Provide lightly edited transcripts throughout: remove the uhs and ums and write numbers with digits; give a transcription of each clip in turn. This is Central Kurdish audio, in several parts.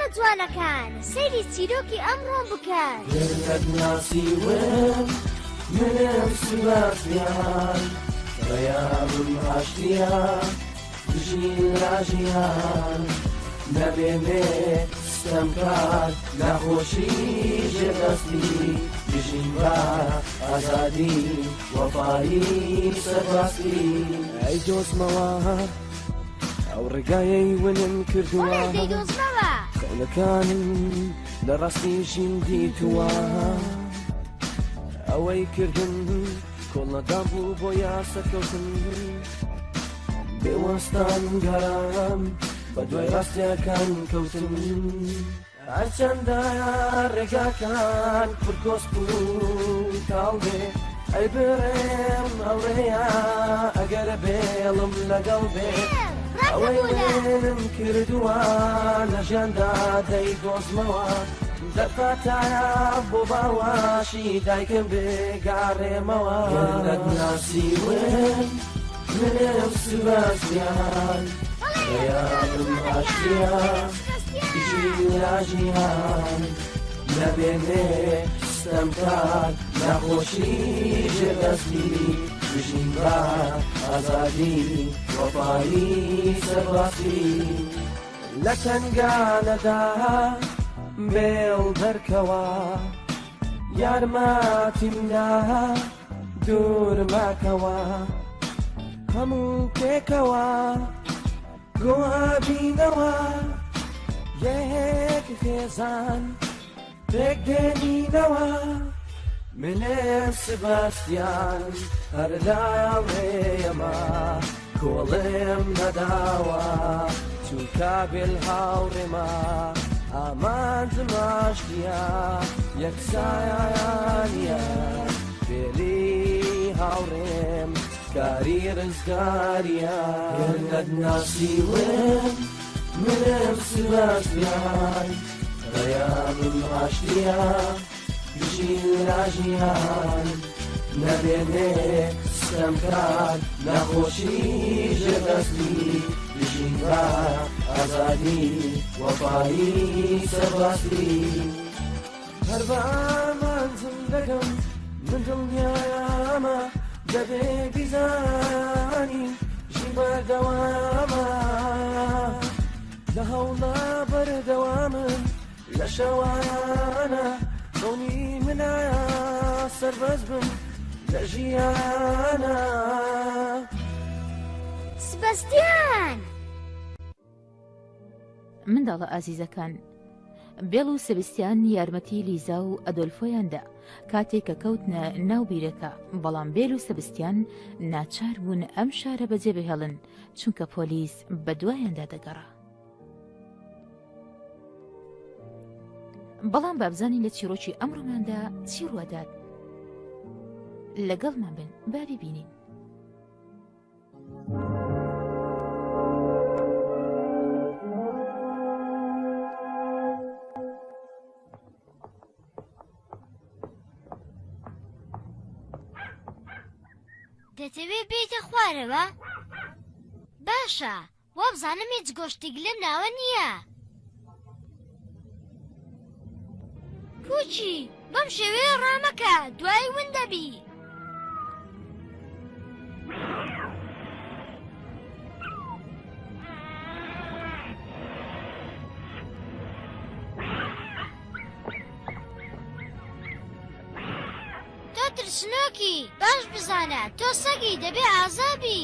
منداڵە جوانەکان سەیری چیرۆکی ئەمڕۆم بکەن. گەر ناسیوم منم سباستیان پەیامم ئاشتیە بژین لە ژیان نەمێنێ ستەمکار ناخۆشی ژێردەستی بژین بە ئازادی وەفایی سەرباستی ئەی دۆزمەوە ئەو ڕێگایەی ونم کردووە بەڵێ دەیدۆزمەوە. خەونەکانم لە ڕاستی ژین دیتووە ئەوەی کردم کۆڵنەدان بوو بۆ یاسەکەوتن بێوەستان گەڕام بە دوای ڕاستیەکان کەوتن هەرچەندە ڕێگاکان پڕ کۆسپ و تاڵ بێ ئەی بڕێم هاوڕێیە ئەگەر بێڵم لەگەڵ بێ ئەوەی منم کردووە لە ژیاندا دەیدۆزمەوە دەرفەتایە بۆ باوەشی دایکم بگەڕێمەوە نەتناسیون منم سباستیان پەیامم ئاشتیە بژین لە ژیان نەمێنێ ستەمکار ناخۆشی ژێردەستی بژین بە ئازادی وەفایی سەرباستی لە تەنگانەدا بێڵ دەرکەوە یارمەتیمدا دوور ماکەوە هەموو پێکەوە گۆئابینەوە یەک خێزان پێک دێنینەوە منم سباستیان هەر لاوێیەمە کۆڵێم نەداوە چونکە بێل هاوڕێمە ئامانجم ئاشتیە یەکسانیە بێلی هاوڕێم کاری ڕزگاریە گەر نەتناسیوم منم سباستیان پەیامم ئاشتیە بژین لە ژیان نەمێنێ ستەمکار ناخۆشی ژێردەستی بژین بە ئازادی وەفایی سەرباستی هەر بە ئامانجم دەگەم من دڵنیامە دەبێ بیزانی ژین بەردەوامە لە هەوڵا بەردەوامم لە شەوانە خەونی منە سەربەست بم لە ژیانە. سبەستیان! منداڵە ئازیزەکان، بێڵ و سبستیان یارمەتی لیزا و ئەدۆلفۆیان دا کاتێک کە کەوتنە ناو بیرەکە، بەڵام بێل و سبستیان ناچار بوون ئەم شارە بەجێ بهێڵن چونکە پۆلیس بەدوایاندا دەگەڕا. بەڵام بابزانین لە چیرۆکی ئەمڕۆماندا چی ڕوادات لەگەڵمان بن با ببینین. دەتەوێ بێیتە خوارەوە؟ باشە وابزانم هیچ گۆشتێک لەم ناوە نییە. پوچی بەم شێوەیە ڕامەکە دوای ون دەبی. تۆ ترسنۆکی باش بزانە تۆ سەگی دەبێ ئازابی.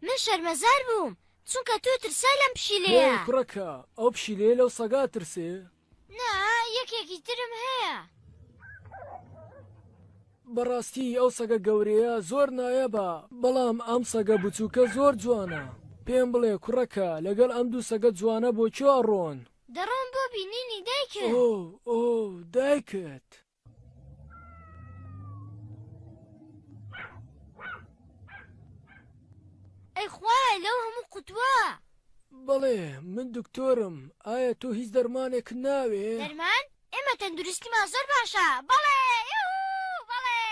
من شەرمەزار بووم چونکە تۆ ترسای لەم پشیلەیە. هێی کوڕەکە ئەو پشیلەیە لەو سەگە ئەترسێ؟ نا یەکێکی ترم هەیە. بەڕاستی ئەو سەگە گەورەیە زۆر نایابە بەڵام ئەم سەگە بچووکە زۆر جوانە پێم بڵێ کوڕەکە لەگەڵ ئەم دوو سەگە جوانە بۆ کوێ ئەڕۆن؟ دەڕۆم بۆ بینینی دایکم. ئۆ ئۆ دایکت. ئەی خوایە لەو هەموو قوتوە. بەڵێ من دکتۆرم ئایا تۆ هیچ دەرمانێکت ناوێ؟ دەرمان؟ ئێمە تەندروستیمان زۆر باشە بەڵێ بەڵێ.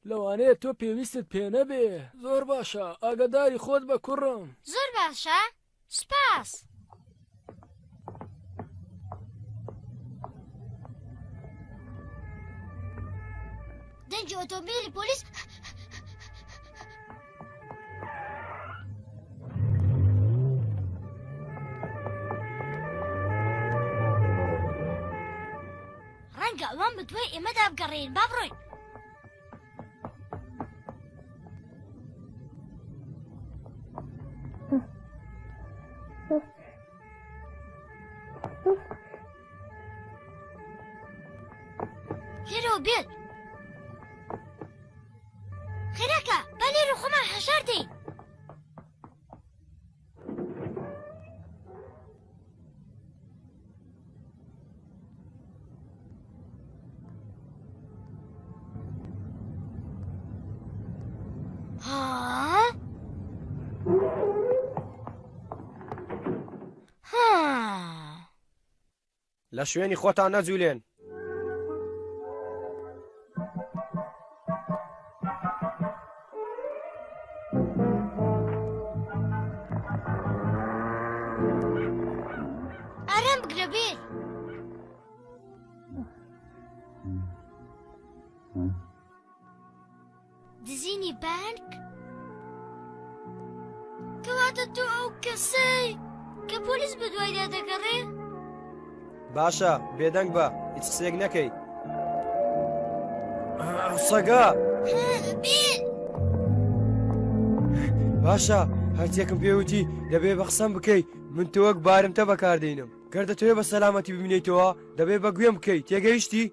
لەوانەیە تۆ پێویستت پێ نەبێ. زۆر باشە ئاگاداری خۆت بە کوڕم. زۆر باشە سوپاس. دەنگی ئۆتۆمبیلی پۆلیس ڕەنگە ئەوان بە دوای ئێمەدا بگەڕێن با بڕۆین. لێرەوە بێت خێراکە با لێرە خۆمان حەشار دەین. لە شوێنی خۆتان نەجولێن. ئارام بگرە بێل. دزینی بانک؟ کەواتە تۆ ئەو کەسەی کە پۆلیس بەدوایدا دەگەڕێ؟ باشە بێدەنگ بە هیچ قسەیەک نەکەی سەگە باشە هەرچێکم پێوتی دەبێ بە قسەم بکەی من تۆ وەک بارمتە بەکاردێنم گەر دەتەوێ بە سەلامەتی بمینیتەوە دەبێ بە گوێم بکەی تێگەیشتی؟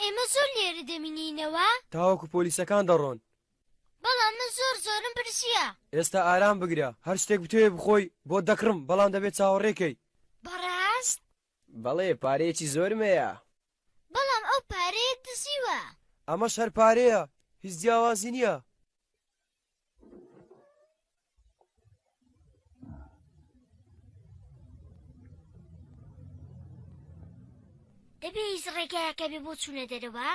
ئێمە زۆر لێرە دەمینینەوە تاوەکو پۆلیسەکان دەڕۆن بەڵام من زۆر زۆرم برسیە. ئێستا ئارام بگرە هەر شتێک بتەوێ بخۆی بۆت دەکڕم بەڵام دەبێت چاوەڕێ کەی. بەڕاست؟ بەڵێ پارەیەکی زۆرم هەیە. بەڵام ئەو پارەیەت دزیوە. ئەمەش هەر پارەیە هیچ جیاوازی نییە. دەبێ هیچ ڕێگایەک هەبێ بۆ چوونە دەرەوە؟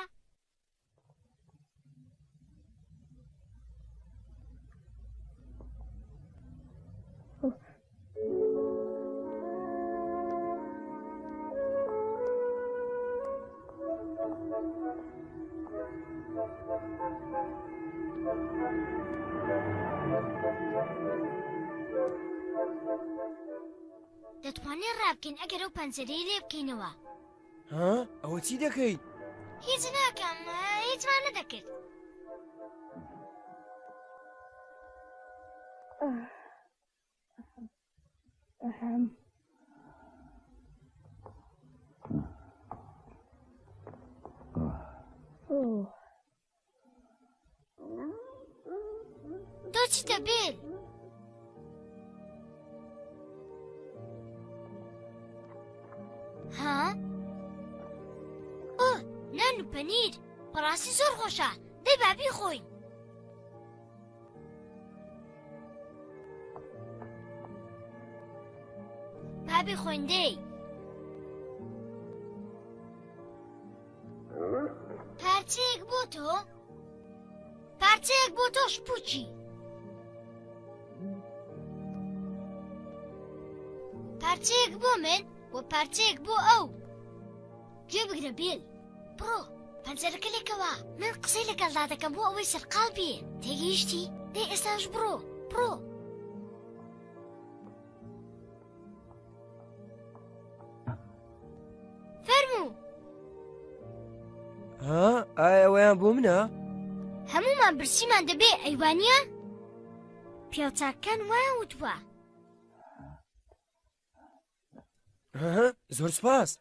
دەتوانین ڕابکەین ئەگەر ئەو پەنجەرەی لێ بکەینەوە. ها؟ ئەوە چی دەکەی؟ هیچ ناکەم هیچمان نەدەکرد. تۆ چیتە بێل؟ ها؟ ئۆ نان و پەنیر بەڕاستی زۆر خۆشە دەی با بیخۆین. با بیخۆین دەی. پارچەیەک بۆ تۆ پارچەیەک بۆ تۆش پوچی پارچەیەک بۆ من و پارچەیەک بۆ ئەو گوێ بگرە بیل بڕۆ پەنجەرەکە لێکەوە من قسەی لەگەڵدا دەکەم بۆ ئەوەی سەرقاڵ بێ تێگەیشتی دەی ئێستاش بڕۆ بڕۆ فەرموو ها ئایا ئەوەیان بۆ منە؟ هەموومان برسیمان دەبێ ئەیوانە؟ پیاوچاکان وایان وتووە زۆر سپاس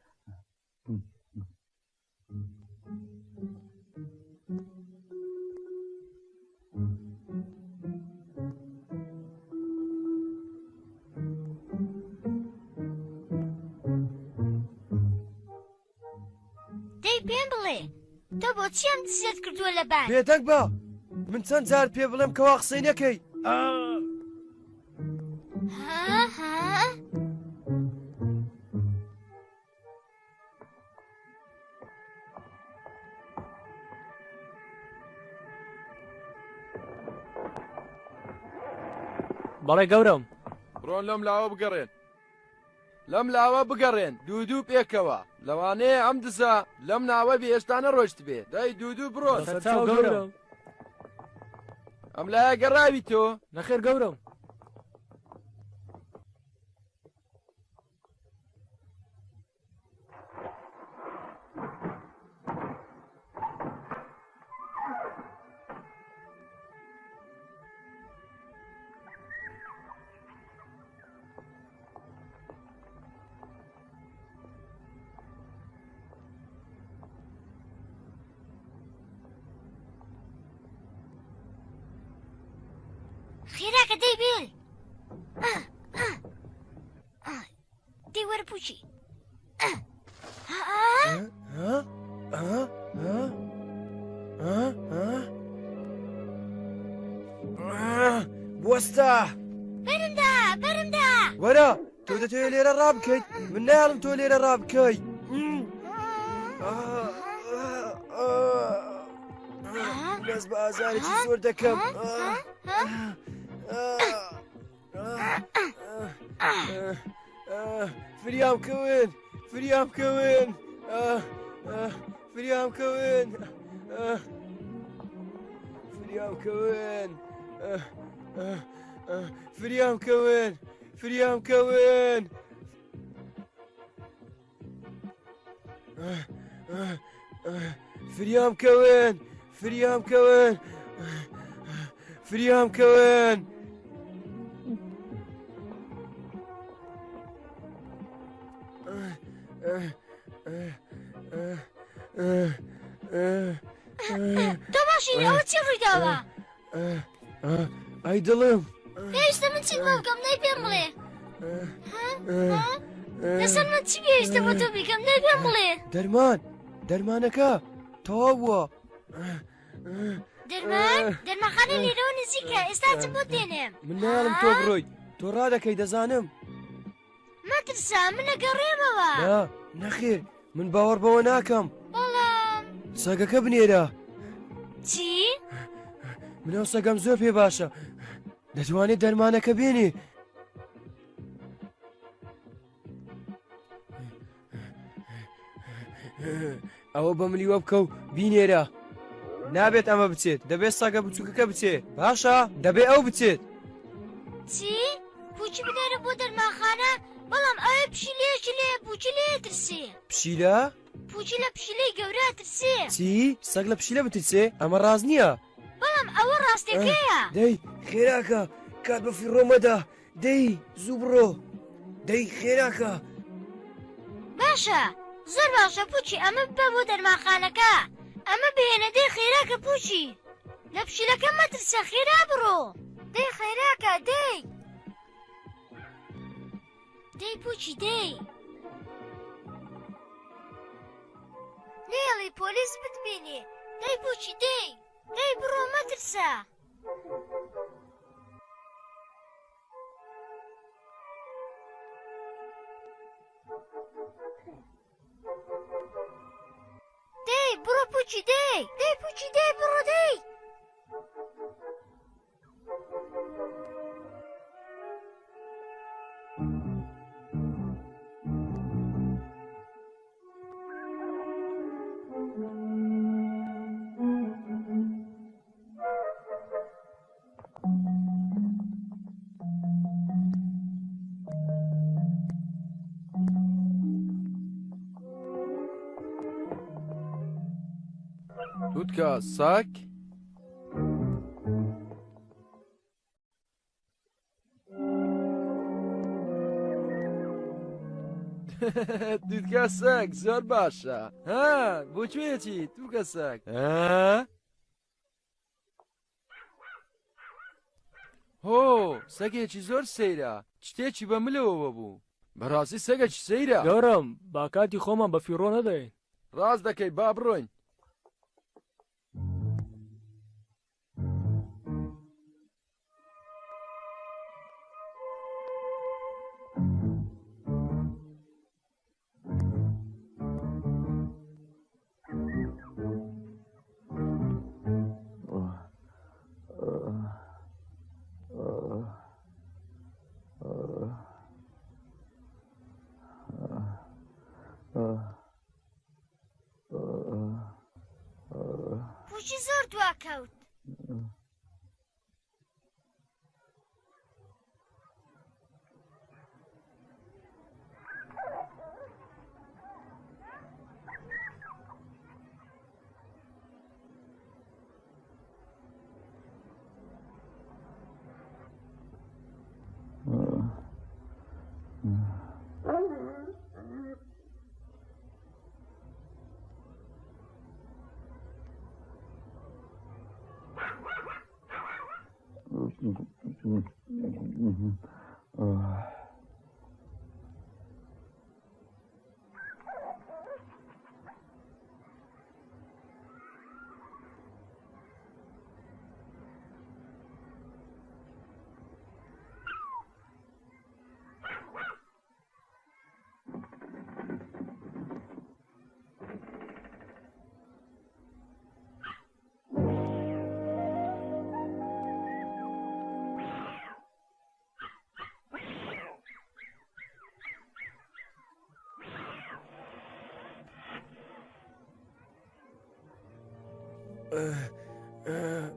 پێم بڵێ تۆ بۆچی ئەم دزیەت کردووە لە بان؟ بێدەنگ بە من چەند جار پێ بڵێم کەوا قسەی نەکەی. ها ها بەڵێ گەورەم. بڕۆن لەم لاوە بگەڕێن. لەم لاوە بگەڕێن دوو دوو پێکەوە لەوانەیە ئەم دزە لەم ناوە بێ هێشتا نەڕۆشتبێ دای دوو دوو بڕۆن. بەسەرچاو گەورەم. ئەم لایە گەڕاوی تۆ؟ نەخێر گەورەم. خێراکە دەی بێل دەی وەرە پوچی بوەستە بەرمدا بەرمدا وەرە تۆ دەتەوێت لێرە ڕابکەیت من ناڵم تۆ لێرە ڕابکەی دەست بە ئازارێکی زۆر دەکەم. فریام کەون فریام کەون فریام کەون فریام کەون فریام کەون فریام کەون فریام کەون فریام کەون فریام کەون تۆ باشی ئەوە چی ڕوویداوە؟ ئەی دڵم پێویستە من چیت بۆ بکەم دەی پێم بڵێ لەسەر من چی پێویستە بۆ تۆ بیکەم دەی پێم بڵێ دەرمان دەرمانەکە تەواو بووە دەرمان دەرمانخانە لێرەوە نزیکە ئێستا چم بۆ دێنێم من ناڵم تۆ بڕۆیت تۆ ڕادەکەی دەزانم مەترسە من ئەگەڕێمەوە. نا نەخێر من باوەڕ بەوە ناکەم. بەڵام. سەگەکە بنێرە. چی؟ من ئەو سەگەم زۆر پێ باشە دەتوانێت دەرمانەکە بێنێ. ئەوە بە ملیوە بکە و بینێرە. نابێت ئەمە بچێت دەبێت سەگە بچووکەکە بچێ باشە دەبێ ئەو بچێت. چی؟ پوچی بنێرە بۆ دەرمانخانە بەڵام ئەوێ پشیلەیەکی لێ پوچی لێ ترسێ. پشیلە؟ پوچی لە پشیلەی گەورە ترسێ. چی؟ سەگ لە پشیلە بترسێ؟ ئەمە ڕاست نییە. بەڵام ئەوە ڕاستەکەیە. دەی خێراکە کات بە فیڕۆ مەدە دەی زوو بڕۆ دەی خێراکە. باشە زۆر باشە پوچی ئەمە ببە بۆ دەرمانخانەکە ئەمە بهێنە دەی خێراکە پوچی لە پشیلەکە مەترسە خێرا بڕۆ دەی خێراکە دەی دەی پوچی دەی نێڵی پۆلیس بتبینێ دەی پوچی دەی دەی بڕۆ مەترسە. دەی بڕۆ پوچی دەی دەی پوچی دەی بڕۆ دەی. توتکە سەگ؟ توتکە سەگ زۆر باشە ها بۆ کوێچی توکە سەگ ها؟ هۆ سەگێکی زۆر سەیرە شتێکی بە ملەوە بوو بەڕاستی سەگەکی سەیرە گەورەم با کاتی خۆمان بە فیڕۆ نەدەین. ڕاست دەکەی با بڕۆین. پوچی زۆر دواکەوت.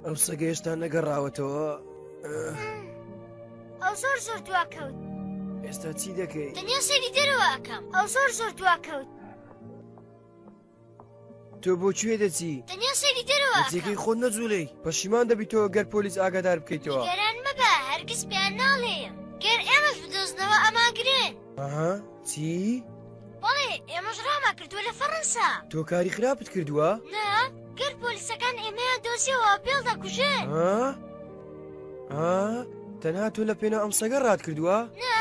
ئەو سەگە هێشتا نەگەڕاوەتەوە ئەو زۆر زۆر دواکەوت ئێستا چی دەکەی تەنیا سەیری دەرەوە ئەکەم ئەو زۆر زۆر دواکەوت تۆ بۆ کوێ دەچی؟ تەنیا سەیری دەرەوە لە جێگەی خۆت نەجوڵێی پەشیمان دەبیتەوە گەر پۆلیس ئاگادار بکەیتەوە. نیگەران مەبە هەرگیز پێیان ناڵێم. گەر ئێمەش بدۆزنەوە ئەمانگرن. ئەها چی؟ بەڵێ ئێمەش ڕامان کردووە لە فەڕەنسا. تۆ کاری خراپت کردووە؟ نا گەر پۆلیسەکان ئێمەیان دۆزیەوە بێڵ دەکوژن. ها؟ ها؟ تەنها تۆ لە پێناو ئەم سەگە ڕات کردووە؟ نا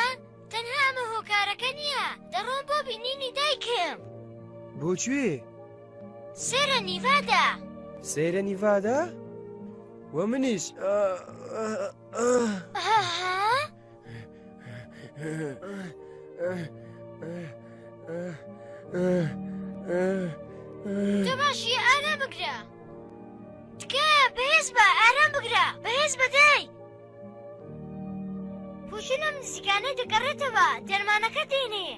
تەنها ئەمە هۆکارەکە نییە، دەڕۆم بۆ بینینی دایکم. بۆ کوێ؟ سێرە نیڤادا. سێرە نیڤادا؟ وە منیش. تۆ باشی ئارام بگرە. تکایە بەهێز بە ئارام بگرە بەهێز بە دای. پوشی لەم نزیکانە دەگەڕێتەوە دەرمانەکە دێنێ.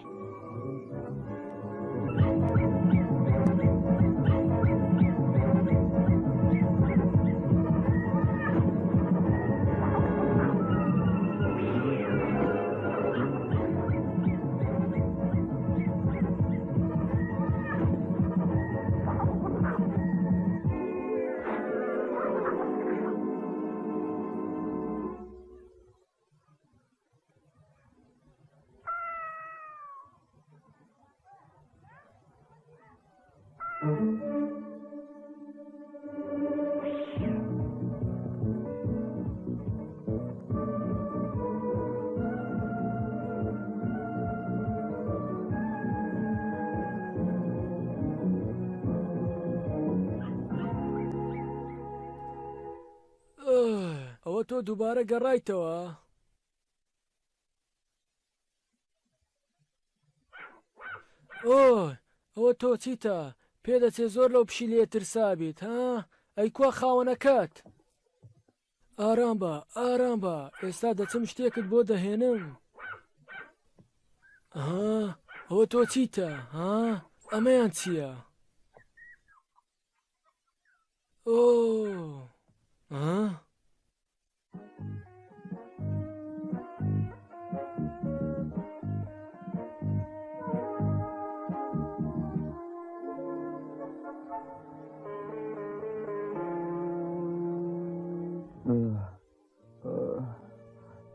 ئەوە تۆ دووبارە گەڕایتەوە؟ ئۆه ئەوە تۆ چیتە؟ پێدەچێ زۆر لەو پشیلەیە ترسابیت ها؟ ئەی کوا خاوەنەکەت؟ ئارام بە ئارام بە ئێستا دەچم شتێکت بۆ دەهێنم. ها ئەوە تۆ چیتە ها؟ ئەمەیان چییە؟ ئۆه ها؟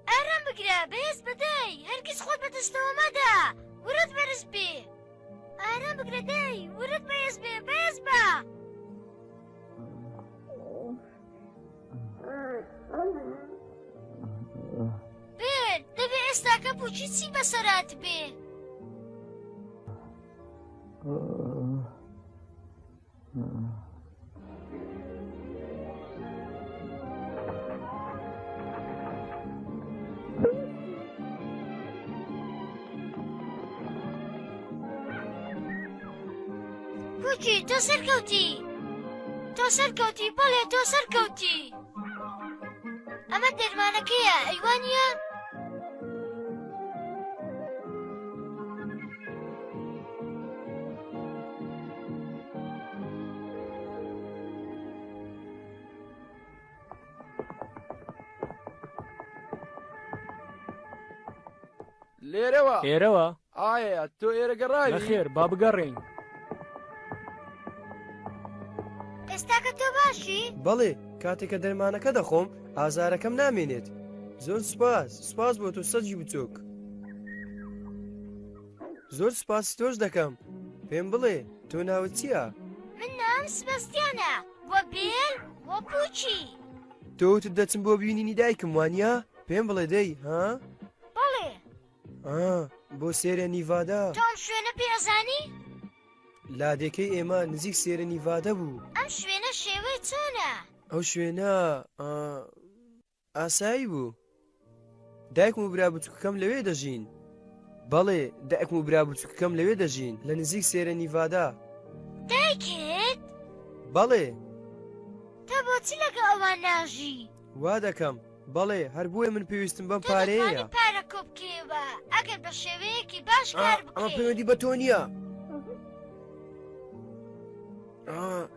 ئارام بگرە بەهێز بەدەی هەرگیز خۆت بەدەستەوە مەدە ورت بەرز بێ ئارام بگرە دەی ورت بەهێز بێ بەهێز بە. بێل دەبێ ئێستاکە پوچی چی بەسەرات بێ؟ پوچی تۆ سەرکەوتی تۆ سەرکەوتی بەڵێ تۆ سەرکەوتی ئەمە دەرمانەکەیە ئەیوانە؟ لێرەوە ئێرەوە ئایا تۆ ئێرە گەڕاوی نەخێر با بگەڕێین ئێستاکە تۆ باشی؟ بەڵێ کاتێک کە دەرمانەکە دەخۆم ئازارەکەم نامێنێت زۆر سوپاس سوپاس بۆ تۆ سەگی بچووک زۆر سوپاسی تۆش دەکەم پێم بڵێ تۆ ناوت چییە؟ من ناوم سبەستیانە وە بێل وە پوچی. تۆ وتت دەچم بۆ بینینی دایکم وانە؟ پێم بڵێ دەی ها؟ بەڵێ. ئا بۆ سێرە نیڤادا. تۆ ئەم شوێنە پێ ئەزانی؟ لادێکەی ئێمە نزیک سێرە نیڤادە بوو. ئەم شوێنە شێوەی چۆنە؟ ئەو شوێنە ئاسایی بوو. دایکم و برا بچووکەکەم لەوێ دەژین. بەڵێ، دایکم و برا بچووکەکەم لەوێ دەژین، لە نزیک سێرە نیڤادا. دایکت؟ بەڵێ. تۆ بۆچی لەگەڵ ئەوان ناژی؟ وا دەکەم. بەڵێ، هەر بۆیە من پێویستم بەم پارەیەیە. تۆ دەتوانی پارە کۆ بکەیەوە ئەگەر بە شێوەیەکی باش کار بکەیت. ئەمە پەیوەندی بە تۆ نییە. ها؟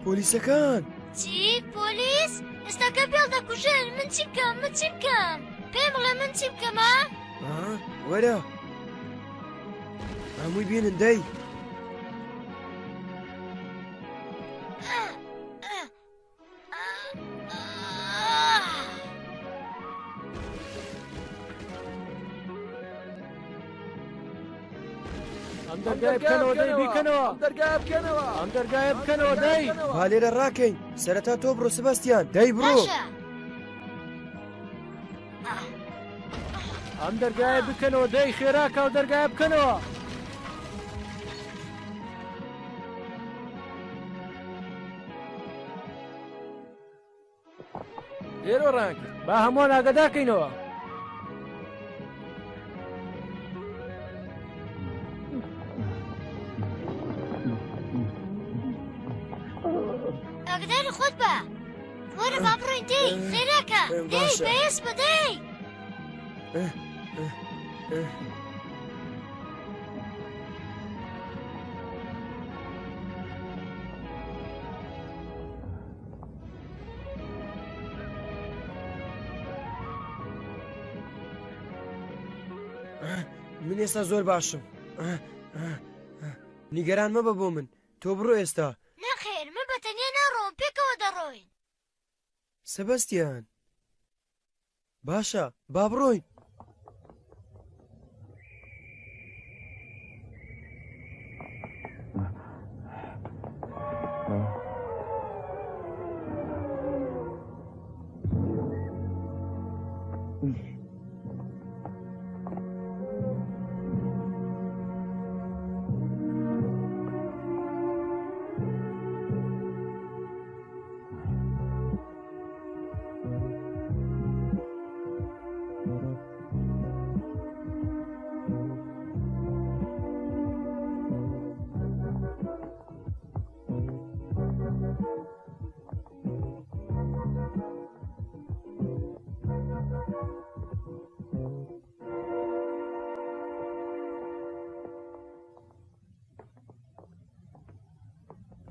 پۆلیسەکان چی پۆلیس ئێستاکە پێڵ دەکوژن من چی بکەم من چی بکەم پێم بڵێ من چی بکەم ها؟ وەرە هەمووی بێنن دەی ئەم دەرگای بکەنەوە دەی بیکەنەوە ئەم دەرگای بکەنەوە ئەم دەرگای بکەنەوە دەی با لێرە ڕاکەین سەرەتا تۆ بڕۆ سباستیان دەی بڕۆ باشە ئەم دەرگای بکەنەوە دەی خێراکە و دەرگای بکەنەوە لێرەوە ڕایان کرد با هەمووان ئاگادار کەینەوە. ئاگداری خۆت بە وەرە با بڕۆین دەی خێراکە دەی باشە. بەیەس بە دەی من ئێستا زۆر باشم نیگەران مەبە بۆ من تۆ بڕۆ ئێستا نەخێر من بە تەنیا ناڕۆم پێکەوە دەڕۆین سەبەستیان باشە با بڕۆین.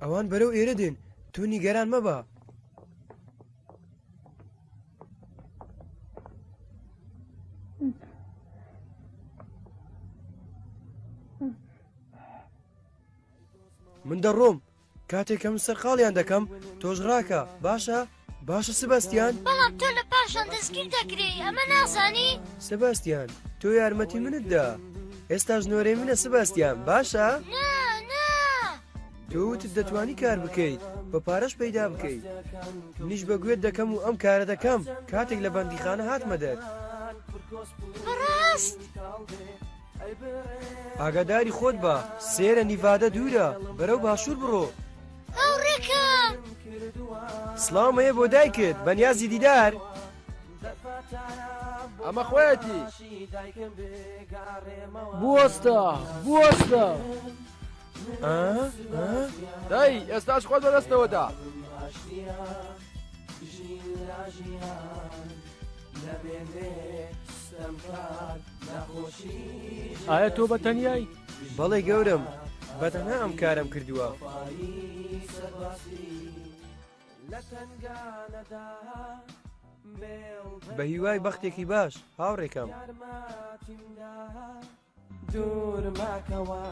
ئەوان بەرەو ئێرە دێن تۆ نیگەران مەبە. من دەڕۆم کاتێک کە من سەرقاڵیان دەکەم تۆش ڕاکە باشە باشە سباستیان بەڵام تۆ لە پاشان دەستگیر دەکرێی ئەمە نازانی سباستیان تۆ یارمەتی منت دا ئێستاش نۆرەی منە سباستیان باشە نا نا. تۆ وتت دەتوانی کار بکەیت و پارەش پەیدا بکەیت. منیش بە گوێت دەکەم و ئەم کارە دەکەم کاتێک لە بەندیخانە هاتمە دەر. بەڕاست؟ ئاگاداری خۆت بە، سێرە نیڤادە دوورە، بەرەو باشوور بڕۆ. هاوڕێکەم! سڵاوم هەیە بۆ دایکت، بەنیازی دیدار. ئەمە خۆیەتی. بوەستە، بوەستە! دەی ئێستاش خۆت بەدەستەوە دا. ئایا تۆ بە تەنیای؟ بەڵێ گەورەم، بە تەنها ئەم کارەم کردووە. بە هیوای بەختێکی باش هاوڕێکەم. دوور ماکەوە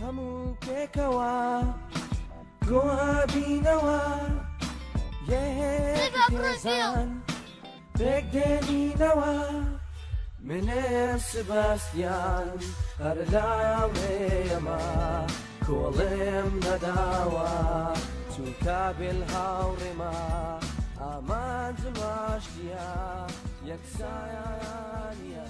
هەموو پێکەوە گۆبینەوە یەک پێک دێنینەوە منێ سباستیان هەر لاوێمە کۆڵێم نەداوە چونکە بێل هاوڕێمە ئامانجم ئاشتیە یەکسانیە.